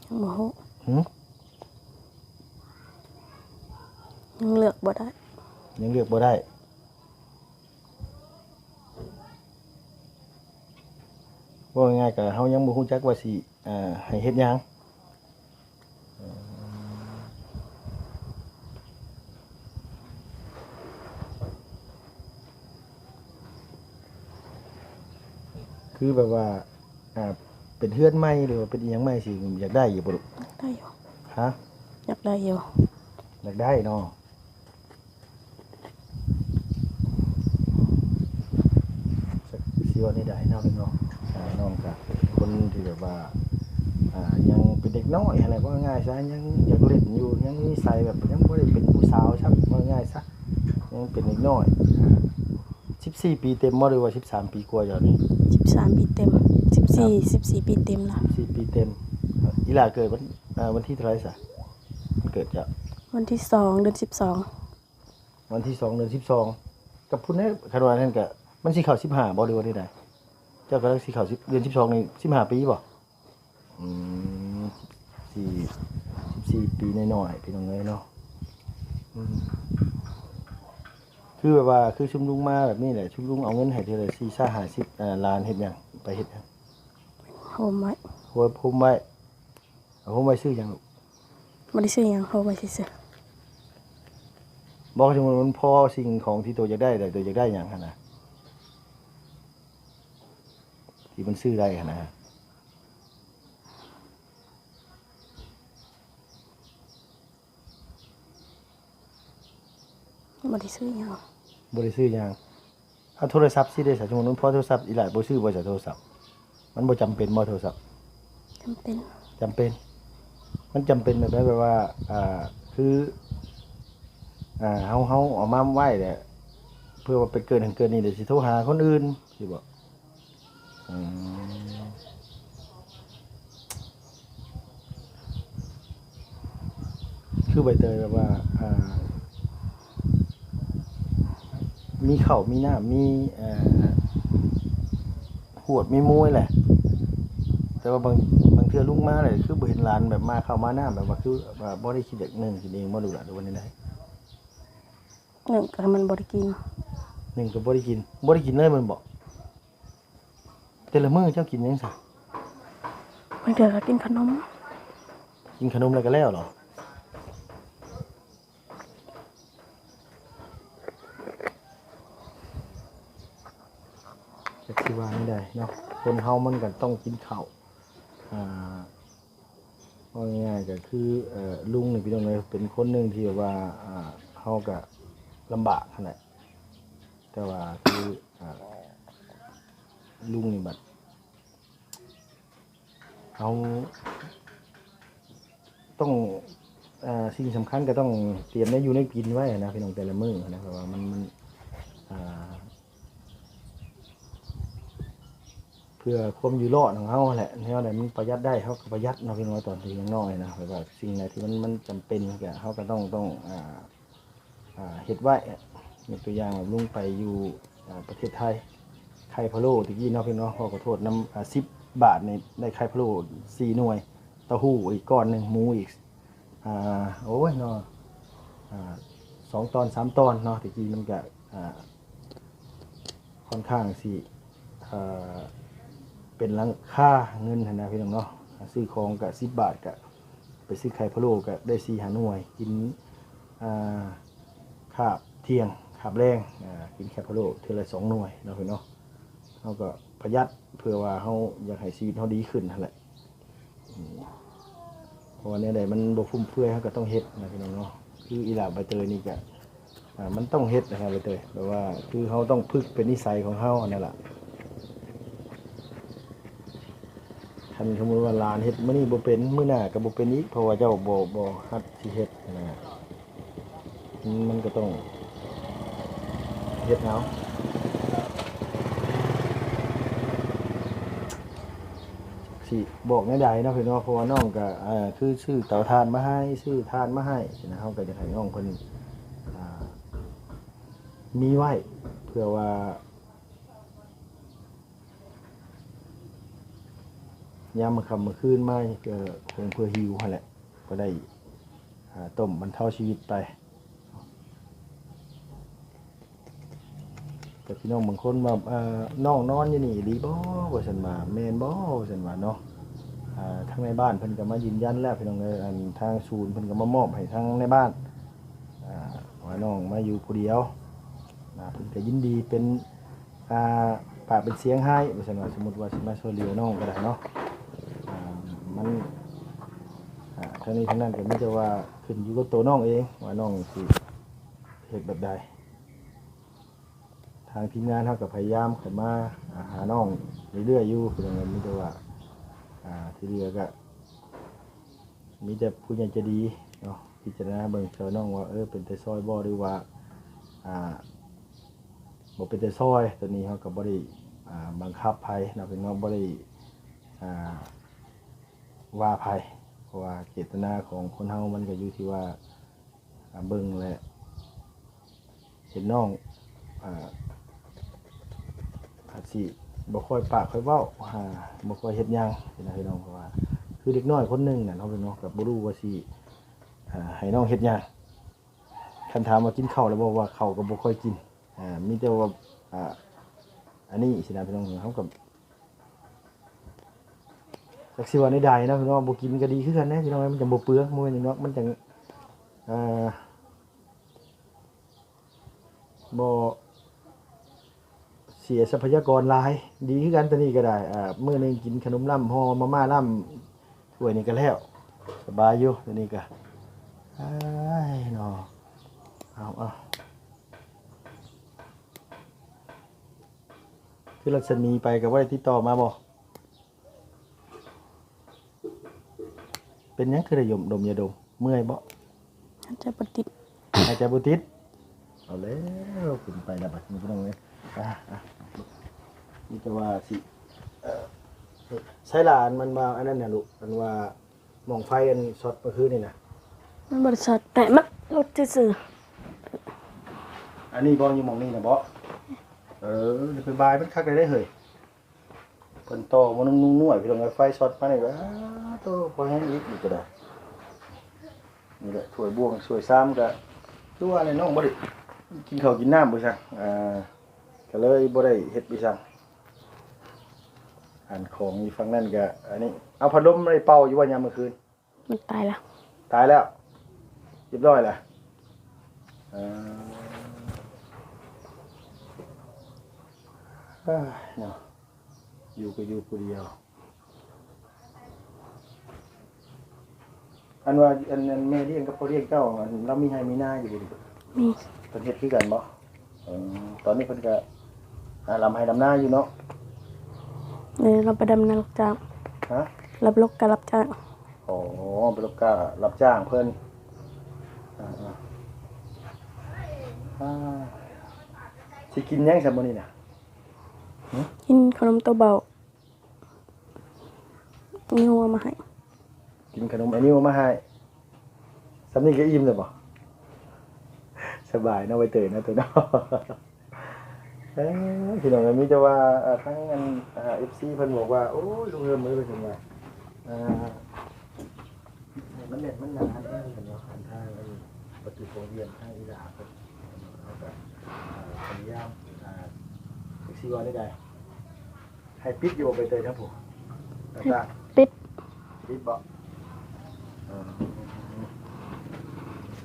ຍັງບໍ່ຮູ້. ຫື? ຍັງເລືອກບໍ່ໄດ້. ຍັງເລືອກບໍ່ໄດ້. ເວົ້າງ່າຍໆ ກໍເຮົາຍັງບໍ່ຮູ້ຈັກວ່າຊິ ອ່າ ໃຫ້ເຮັດຫຍັງ. ຄືແບບວ່າ ອ່າ ເປັນເຮືອນໃໝ່ ຫຼືວ່າເປັນອີ່ຫຍັງໃໝ່ຊິ ຢາກໄດ້ຢູ່ບໍ່ລູກ? ຢາກໄດ້ຢູ່. ຮະ? ຢາກໄດ້ຢູ່. ຢາກໄດ້ເນາະ. ຈັກຊິເວົ້າແນວໃດເນາະ ເນາະ. ອ່າ ນ້ອງກະເປັນຄົນທີ່ແບບວ່າ ອ່າ ຍັງເປັນເດັກນ້ອຍຫັ້ນແຫຼະ ເວົ້າງ່າຍຊະ ຍັງຢາກຫຼິ້ນຢູ່ ຍັງນິໄສແບບຍັງບໍ່ໄດ້ເປັນຜູ້ສາວຊ້ຳ ເວົ້າງ່າຍຊະ ຍັງເປັນເດັກນ້ອຍ. ສິບສີ່ປີເຕັມບໍ່ ຫຼືວ່າສິບສາມປີກວ່າດຽວນີ້? ສິບສາມປີເຕັມ. ສິບສີ່ ສິບສີ່ປີເຕັມລະ. ສິບສີ່ປີເຕັມ. ອີ່ຫຼ້າເກີດວັນ ເອີ ວັນທີເທົ່າໃດຊະ? ວັນເກີດເຈົ້າ? ວັນທີສອງ ເດືອນສິບສອງ. ວັນທີສອງ ເດືອນສິບສອງ ກັບພຸ້ນແຫຼະ. ຄັນວ່ານັ້ນກະ ມັນຊິເຂົ້າສິບຫ້າບໍ່ ຫຼືວ່າແນວໃດ? ເຈົ້າກຳລັງຊິເຂົ້າສິບ ເດືອນສິບສອງນີ້ ສິບຫ້າປີບໍ່? ອືມ ສິບສີ່ ສິບສີ່ປີນ້ອຍໆ ພີ່ນ້ອງເອີຍເນາະ. ອືມ ຄືແບບວ່າ ຄືຊຸມລຸງມາແບບນີ້ແຫຼະ ຊຸມລຸງເອົາເງິນໃຫ້ເທື່ອລະສີ່ສິບ ຫ້າສິບ ເອີ ຫຼານເຮັດຫຍັງ? ໄປເຮັດຫຍັງ? ໂຮມໄວ້. ໂຮມໄວ້. ເອົາໂຮມໄວ້ຊື້ຫຍັງລູກ? ບໍ່ໄດ້ຊື້ຫຍັງ ໂຮມໄວ້ຊື່ໆ. ບໍ່ ສົມມຸດມັນພໍສິ່ງຂອງທີ່ໂຕຢາກໄດ້ ໂຕຢາກໄດ້ຫຍັງຫັ້ນນະ ທີ່ມັນຊື້ໄດ້ຫັ້ນນະ? ອ ບໍ່ໄດ້ຊື້ຫຍັງ ບໍ່ໄດ້ຊື້ຫຍັງ. ເອົາໂທລະສັບຊິເດ້ ສະສົມມຸດມັນພໍໂທລະສັບ ອີ່ຫຼ້າບໍ່ຊື້ບໍ່ ສະໂທລະສັບ? ມັນບໍ່ຈຳເປັນບໍ່ໂທລະສັບ? ຈຳເປັນ ຈຳເປັນ. ມັນຈຳເປັນແບບໃດ? ແບບວ່າ ອ່າ ຄື ອ່າ ເຮົາ ເຮົາເອົາມາໄວ້ແຫຼະ ເພື່ອວ່າໄປເກີດຫັ້ນເກີດນີ້ ດຽວຊິໂທຫາຄົນອື່ນ ຊິບອກ. ອືມ ຄືໃບເຕີຍແບບວ່າ ອ່າ ມີເຂົ້າມີນ້ຳ ມີ ເອີ ຫວດມີມວຍແຫຼະ ແຕ່ວ່າບາງ ບາງເທື່ອລຸງມາແຫຼະ ຄືບໍ່ເຫັນຫຼານແບບມາເຂົ້າມານ້ຳ ແບບວ່າຄືວ່າບໍ່ໄດ້ຄິດຢາກໜຶ້ງກິນເອງບໍ່ ຫຼືວ່າ ຫຼືວ່າແນວໃດ? ໜຶ້ງກໍໃຫ້ມັນບໍ່ໄດ້ກິນ ໜຶ້ງກໍບໍ່ໄດ້ກິນ ບໍ່ໄດ້ກິນເລີຍແມ່ນບໍ່? ແຕ່ລະມື້ເຈົ້າກິນຫຍັງຊະ? ບາງເທື່ອກໍກິນຂະໜົມ ກິນຂະໜົມແລ້ວກໍແລ້ວເນາະ. ຈັກຊິວ່າແນວໃດເນາະ ຄົນເຮົາມັນກໍຕ້ອງກິນເຂົ້າ ອ່າ ເວົ້າງ່າຍໆກໍຄື ເອີ ລຸງນີ້ ພີ່ນ້ອງເອີຍ ເປັນຄົນໜຶ່ງທີ່ແບບວ່າ ອ່າ ເຮົາກໍລຳບາກຫັ້ນແຫຼະ ແຕ່ວ່າຄື ອ່າ ລຸງນີ້ບັດ ເຮົາຕ້ອງ ເອີ ສິ່ງສຳຄັນກໍຕ້ອງຕຽມແນວຢູ່ແນວກິນໄວ້ນະ ພີ່ນ້ອງ ແຕ່ລະມື້ນະ ເພາະວ່າມັນ ມັນ ອ່າ ເພື່ອຄວາມຢູ່ລອດຂອງເຮົາຫັ້ນແຫຼະ ແນວໃດມັນປະຢັດໄດ້ເຮົາກໍປະຢັດເນາະ ພີ່ນ້ອງ ຕອນທີ່ຍັງນ້ອຍນະ ແບບວ່າສິ່ງໃດທີ່ມັນ ມັນຈຳເປັນກໍ ເຮົາກໍຕ້ອງ ຕ້ອງ ອ່າ ອ່າ ເຮັດໄວ້. ຍົກຕົວຢ່າງ ລຸງໄປຢູ່ ອ່າ ປະເທດໄທ ໄຂ່ພະໂລ້ຕະກີ້ເນາະ ພີ່ນ້ອງເນາະ ຂໍຂໍໂທດນຳ ອ່າ ສິບບາດນີ້ໄດ້ໄຂ່ພະໂລ້ສີ່ໜ່ວຍ ເຕົ້າຫູ້ອີກກ້ອນໜຶ່ງ ໝູອີກ ອ່າ ໂອ້ຍເນາະ ອ່າ ສອງຕອນສາມຕອນເນາະ ຕະກີ້ມັນກະ ອ່າ ຄ່ອນຂ້າງຊິ ເອີ ເປັນລາຄາເງິນຫັ້ນນະ ພີ່ນ້ອງເນາະ ຊື້ຂອງກະສິບບາດ ກະໄປຊື້ໄຂ່ພະໂລ້ກະໄດ້ສີ່ຫ້າໜ່ວຍ ກິນ ອ່າ ຄາບທ່ຽງ ຄາບແລງ ອ່າ ກິນໄຂ່ພະໂລ້ເທື່ອລະສອງໜ່ວຍເນາະ ພີ່ນ້ອງເນາະ ເຮົາກໍປະຢັດ ເພື່ອວ່າເຮົາຢາກໃຫ້ຊີວິດເຮົາດີຂຶ້ນຫັ້ນແຫຼະ. ອືມ ເພາະວ່າແນວໃດມັນບໍ່ຟຸມເຟືອຍ ເຮົາກໍຕ້ອງເຮັດນະ ພີ່ນ້ອງເນາະ ຄືອີ່ຫຼ້າໃບເຕີຍນີ້ກະ ອ່າ ມັນຕ້ອງເຮັດນະໃບເຕີຍ ແບບວ່າຄືເຮົາຕ້ອງຝຶກເປັນນິໄສຂອງເຮົາຫັ້ນນະລະ ຄັນສົມມຸດວ່າຫຼານເຮັດມື້ນີ້ບໍ່ເປັນ ມື້ໜ້າກໍບໍ່ເປັນອີກ ເພາະວ່າເຈົ້າບໍ່ ບໍ່ຫັດຊິເຮັດນະ. ມັນ ມັນກໍຕ້ອງເຮັດເອົາ ຊິບອກແນວໃດເນາະ ພີ່ນ້ອງເນາະ ເພາະວ່ານ້ອງກໍ ເອີ ຄືຊື້ເຕົາຖ່ານມາໃຫ້ ຊື້ຖ່ານມາໃຫ້ຊີ້ນະ ເຮົາກໍຢາກໃຫ້ນ້ອງເພິ່ນ ອ່າ ມີໄວ້ ເພື່ອວ່າ ຍາມມື້ຄ່ຳມື້ຄືນມາ ເອີ ຄົງເພື່ອຫິວຫັ້ນແຫຼະ ກໍໄດ້ ອ່າ ຕົ້ມບັນເທົາຊີວິດໄປ. ແຕ່ພີ່ນ້ອງບາງຄົນວ່າ ເອີ ນ້ອງນອນຢູ່ນີ້ອີ່ຫຼີບໍ່? ວ່າຊັ້ນວ່າ ແມ່ນບໍ່? ວ່າຊັ້ນວ່າເນາະ ອ່າ ທາງນາຍບ້ານເພິ່ນກໍມາຢືນຢັນແລ້ວ ພີ່ນ້ອງເອີຍ ອັນທາງສູນເພິ່ນກໍມາມອບໃຫ້ທາງນາຍບ້ານ ອ່າ ວ່ານ້ອງມາຢູ່ຜູ້ດຽວນະ ເພິ່ນກໍຍິນດີເປັນ ອ່າ ປາກເປັນສຽງໃຫ້ ວ່າຊັ້ນວ່າ ສົມມຸດວ່າຊິມາຊ່ວຍເຫຼືອນ້ອງກໍໄດ້ເນາະ ອ່າ ມັນ ອ່າ ທັງນີ້ທັງນັ້ນກໍມີແຕ່ວ່າຂຶ້ນຢູ່ກັບໂຕນ້ອງເອງ ວ່ານ້ອງຊິເຮັດແບບໃດ. ທາງທີມງານເຮົາກໍພະຍາຍາມເຂົ້າມາ ອ່າ ຫານ້ອງເລື້ອຍໆຢູ່ ຄືວ່າມີແຕ່ວ່າ ອ່າ ທີ່ເຫຼືອກໍມີແຕ່ຜູ້ໃຫຍ່ໃຈດີເນາະ ພິຈາລະນາເບິ່ງຊ່ອຍນ້ອງວ່າ ເອີ ເປັນແຕ່ຊ່ອຍບໍ່ ຫຼືວ່າ ອ່າ ບໍ່ເປັນແຕ່ຊ່ອຍ ໂຕນີ້ເຮົາກໍບໍ່ໄດ້ ອ່າ ບັງຄັບໃຜເນາະ ເປັນເນາະ ບໍ່ໄດ້ ອ່າ ວ່າໃຜ ເພາະວ່າເຈດຕະນາຂອງຄົນເຮົາມັນກໍຢູ່ທີ່ວ່າ ອ່າ ເບິ່ງແລະເຫັນນ້ອງ ອ່າ ອາດຊິບໍ່ຄ່ອຍປາກຄ່ອຍເວົ້າ ອ່າ ບໍ່ຄ່ອຍເຮັດຫຍັງຊີ້ນະ ພີ່ນ້ອງ ເພາະວ່າຄືເດັກນ້ອຍຄົນໜຶ່ງນະເນາະ ພີ່ນ້ອງ ກໍບໍ່ຮູ້ວ່າຊິ ອ່າ ໃຫ້ນ້ອງເຮັດຫຍັງ ຄັນຖາມວ່າກິນເຂົ້າແລ້ວບໍ່ ວ່າເຂົ້າກໍບໍ່ຄ່ອຍກິນ ອ່າ ມີແຕ່ວ່າ ອ່າ ອັນນີ້ຊີ້ນະ ພີ່ນ້ອງ ເຮົາກໍ ຈັກຊິວ່າແນວໃດເນາະ ພີ່ນ້ອງ ບໍ່ກິນກໍດີຄືກັນເດ້ ພີ່ນ້ອງ ມັນຈັ່ງບໍ່ເປືອງ ບໍ່ແມ່ນຫຍັງດອກ ມັນຈັ່ງ ເອີ ບໍ່ເສຍຊັບພະຍາກອນຫຼາຍ ດີຄືກັນ ໂຕນີ້ກໍໄດ້ ເອີ ມື້ໜຶ່ງກິນຂະໜົມລ້ຳຫໍ່ມາມ່າລ້ຳຖ້ວຍນີ້ກໍແລ້ວ ສະບາຍຢູ່ ໂຕນີ້ກໍ ອ້າຍເນາະ ເອົາ ເອົາ. ຄືລັດສະໝີໄປກໍບໍ່ໄດ້ຕິດຕໍ່ມາບໍ່? ເປັນຫຍັງຄືໄດ້ຍົມ ດົມຢາດົມ? ເມື່ອຍບໍ່? ຫາຍໃຈບໍ່ຕິດ. ຫາຍໃຈບໍ່ຕິດ? ເອົາແລ້ວ ເປັນໄປແລ້ວບັດນີ້ ພີ່ນ້ອງເອີຍ. ອ່າ ອ່າ ມີແຕ່ວ່າຊິ ເອີ ໃຊ້ຫຼານມັນວ່າອັນນັ້ນນະລູກ ອັນວ່າ ໝ້ອງໄຟອັນຊັອດເມື່ອຄືນນີ້ນະ? ມັນບໍ່ໄດ້ຊັອດ ແຕະມັນຫຼຸດຊື່ໆ. ອັນນີ້ບໍ່? ຢູ່ໝ່ອງນີ້ນະບໍ່? ເອີ ໄປບາຍມັນຄັກໄດ້ເຮີ້ຍ. ເພິ່ນຕໍ່ມານຸ່ມໆ ພີ່ນ້ອງເອີຍ ໄຟຊັອດມານີ້ກໍ ອ້າໂທ້ ພໍແຮງອີກ ນີ້ກໍໄດ້. ນີ້ແຫຼະ ຖ້ວຍບ່ວງຖ້ວຍຊາມກໍຄືວ່າແຫຼະ ນ້ອງບໍ່ໄດ້ກິນເຂົ້າກິນນ້ຳບໍ່ຊັ້ນ ອ່າ ກໍເລີຍບໍ່ໄດ້ເຮັດໄປຊັ້ນ. ອັນຂອງຢູ່ຝັ່ງນັ້ນກໍ ອັນນີ້ ເອົາພັດລົມໄດ້ເປົ່າຢູ່ບໍ່ຍາມມື້ຄືນ? ມັນຕາຍແລ້ວ. ຕາຍແລ້ວ ຮຽບຮ້ອຍແລ້ວ. ເອີ ເນາະ ຢູ່ກໍຢູ່ຜູ້ດຽວ. ອັນວ່າ ອັນ ອັນແມ່ລ້ຽງກັບພໍ່ລ້ຽງເຈົ້າ ອັນລາວມີໄຮ່ມີນາຢູ່ບໍ່? ມີ. ເພິ່ນເຮັດຄືກັນບໍ່? ເອີ ຕອນນີ້ເພິ່ນກໍ ອ່າ ລຳໄຮ່ລຳນາຢູ່ເນາະ? ເອີ ລາວໄປດຳນາຮັບຈ້າງ. ຮະ? ລາວໄປລົກກາຮັບຈ້າງ. ອໍ ໄປລົກກາຮັບຈ້າງເພິ່ນ. ອ່າ ອ່າ ຊິກິນຫຍັງຊະມື້ນີ້ນະ? ຫື? ກິນເຂົ້າໜົມໂຕເບົາ. ນິວເອົາມາໃຫ້. ກິນຂະໜົມໄອ້ນິວເອົາມາໃຫ້. ສ່ຳນີ້ກໍອີ່ມແລ້ວບໍ່? ສະບາຍເນາະ ໃບເຕີຍເນາະ ໂຕເນາະ. ເອີ ພີ່ນ້ອງເອີຍ ມີແຕ່ວ່າ ເອີ ທາງອັນ ເອີ ເອັຟຊີ ເພິ່ນບອກວ່າ ໂອ້ຍ ລຸງເຮີມເອີຍ ເພິ່ນວ່າ ເອີ ມັນແໜ້ນມັນໜາແຮງ ເພິ່ນວ່າ ອັນທາງອັນປະຕູຂອງວຽງ ທາງອີຫຼາເພິ່ນ ເຮົາກໍ ເອີ ພະຍາຍາມ ອ່າ ຈັກຊິເວົ້າແນວໃດ? ໃຫ້ປິດຢູ່ບໍ່ໃບເຕີຍທາງຜູ້? ໜ້າຕ່າງ ປິດ. ປິດບໍ່? ເອີ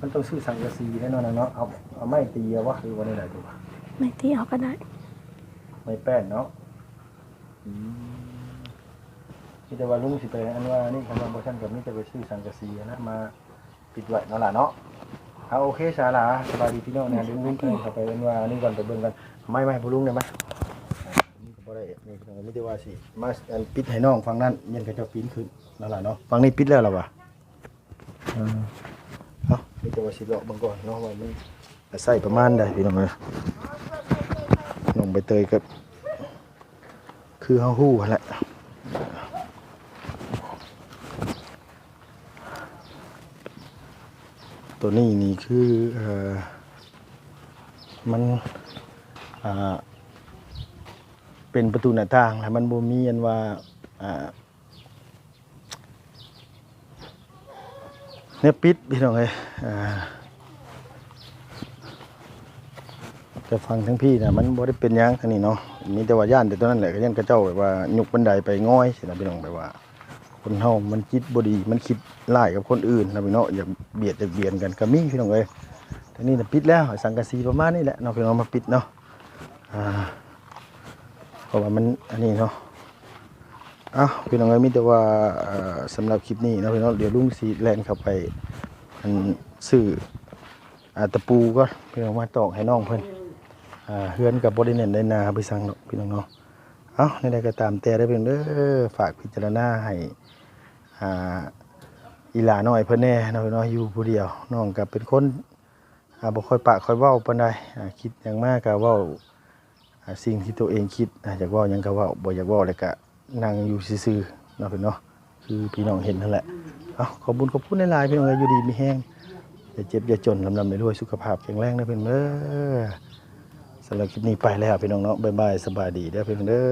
ມັນຕ້ອງຊື້ສັງກະສີແນ່ນອນນະເນາະ. ເອົາ ເອົາໄມ້ຕີເອົາບໍ່ ຫຼືວ່າແນວໃດຕົວະ? ໄມ້ຕີເອົາກໍໄດ້. ໄມ້ແປ້ນເນາະ. ອືມ ມີແຕ່ວ່າລຸງຊິໄປອັນວ່ານີ້ ຄັນວ່າບໍ່ຊັ້ນກໍມີແຕ່ໄປຊື້ສັງກະສີຫັ້ນນະ ມາ ປິດໄວ້ເນາະຫຼາເນາະ. ເອົາ ໂອເຄ ສາລາ ສະບາຍດີພີ່ນ້ອງນະ. ລຸງ ລຸງເຂົ້າໄປເອີ້ນວ່ານີ້ກ່ອນ ໄປເບິ່ງກ່ອນ. ເອົາໄມ້ມາໃຫ້ພໍ່ລຸງແດ່ໄໝ? ນີ້ກໍບໍ່ໄດ້ ນີ້ພີ່ນ້ອງ ມີແຕ່ວ່າຊິມາ ອັນ ປິດໃຫ້ນ້ອງຝັ່ງນັ້ນ ຢ້ານເຂົາເຈົ້າປີນຂຶ້ນເນາະຫຼາເນາະ. ຝັ່ງນີ້ປິດແລ້ວລະຫວາ? ເອີ ເອົາ ມີແຕ່ວ່າຊິເລາະເບິ່ງກ່ອນເນາະ ວ່າມັນ ໃຊ້ປະມານໃດພີ່ນ້ອງເອີຍ. ນ້ອງໃບເຕີຍກໍຄືເຮົາຮູ້ຫັ້ນແຫຼະ. ໂຕນີ້ນີ້ຄື ເອີ ມັນ ອ່າ ເປັນປະຕູໜ້າຕ່າງ ແລະ ມັນບໍ່ມີອັນວ່າ ອ່າ ແນວປິດ ພີ່ນ້ອງເອີຍ. ອ່າ ແຕ່ຝັ່ງທາງພີ້ນະ ມັນບໍ່ໄດ້ເປັນຫຍັງທາງນີ້ເນາະ ມີແຕ່ວ່າຢ້ານແຕ່ຕົວນັ້ນແຫຼະ ກໍຢ້ານເຂົາເຈົ້າແບບວ່າຍົກບັນໄດໄປງອຍຊີ້ນະ ພີ່ນ້ອງ. ແບບວ່າຄົນເຮົາມັນຈິດບໍ່ດີ ມັນຄິດຮ້າຍກັບຄົນອື່ນນະພີ່ນ້ອງ ຢາກບຽດຢາກບຽນກັນກໍມີ ພີ່ນ້ອງເອີຍ. ທາງນີ້ນະປິດແລ້ວ ສັງກະສີປະມານນີ້ແຫຼະເນາະ ພີ່ນ້ອງ ມາປິດເນາະ. ອ່າ ເພາະວ່າມັນອັນນີ້ເນາະ. ເອົ້າ ພີ່ນ້ອງເອີຍ ມີແຕ່ວ່າ ເອີ ສຳລັບຄລິບນີ້ເນາະ ພີ່ນ້ອງ ດຽວລຸງຊິແລ່ນເຂົ້າໄປ ອັນ ຊື້ ອ່າ ຕະປູກ່ອນ ພີ່ນ້ອງ ມາຕອກໃຫ້ນ້ອງເພິ່ນ. ອ່າ ເຮືອນກໍບໍ່ໄດ້ແໜ້ນໄດ້ໜາໄປສັງດອກ ພີ່ນ້ອງເນາະ. ເອົ້າ ແນວໃດກໍຕາມແຕ່ເດີ ພີ່ນ້ອງເດີ ຝາກພິຈາລະນາໃຫ້ ອ່າ ອີຫຼານ້ອຍເພິ່ນແດ່ເນາະ ພີ່ນ້ອງ ຢູ່ຜູ້ດຽວ. ນ້ອງກໍເປັນຄົນ ອ່າ ບໍ່ຄ່ອຍປາກຄ່ອຍເວົ້າປານໃດ ອ່າ ຄິດຫຍັງມາກໍເວົ້າ ອ່າ ສິ່ງທີ່ຕົວເອງຄິດ ອ່າ ຢາກເວົ້າຫຍັງກໍເວົ້າ ບໍ່ຢາກເວົ້າແລ້ວກໍນັ່ງຢູ່ຊື່ໆເນາະ ພີ່ນ້ອງເນາະ ຄືພີ່ນ້ອງເຫັນຫັ້ນແຫຼະ. ເອົ້າ ຂອບບຸນຂອບຄຸນຫຼາຍໆ ພີ່ນ້ອງເອີຍ ຢູ່ດີມີແຮງ ຢ່າເຈັບຢ່າຈົນ ລ່ຳໆລວຍໆ ສຸຂະພາບແຂງແຮງເດີ ພີ່ນ້ອງເດີ. ສຳລັບຄລິບນີ້ໄປແລ້ວ ພີ່ນ້ອງເນາະ ບາຍບາຍ ສະບາຍດີເດີ ພີ່ນ້ອງເດີ.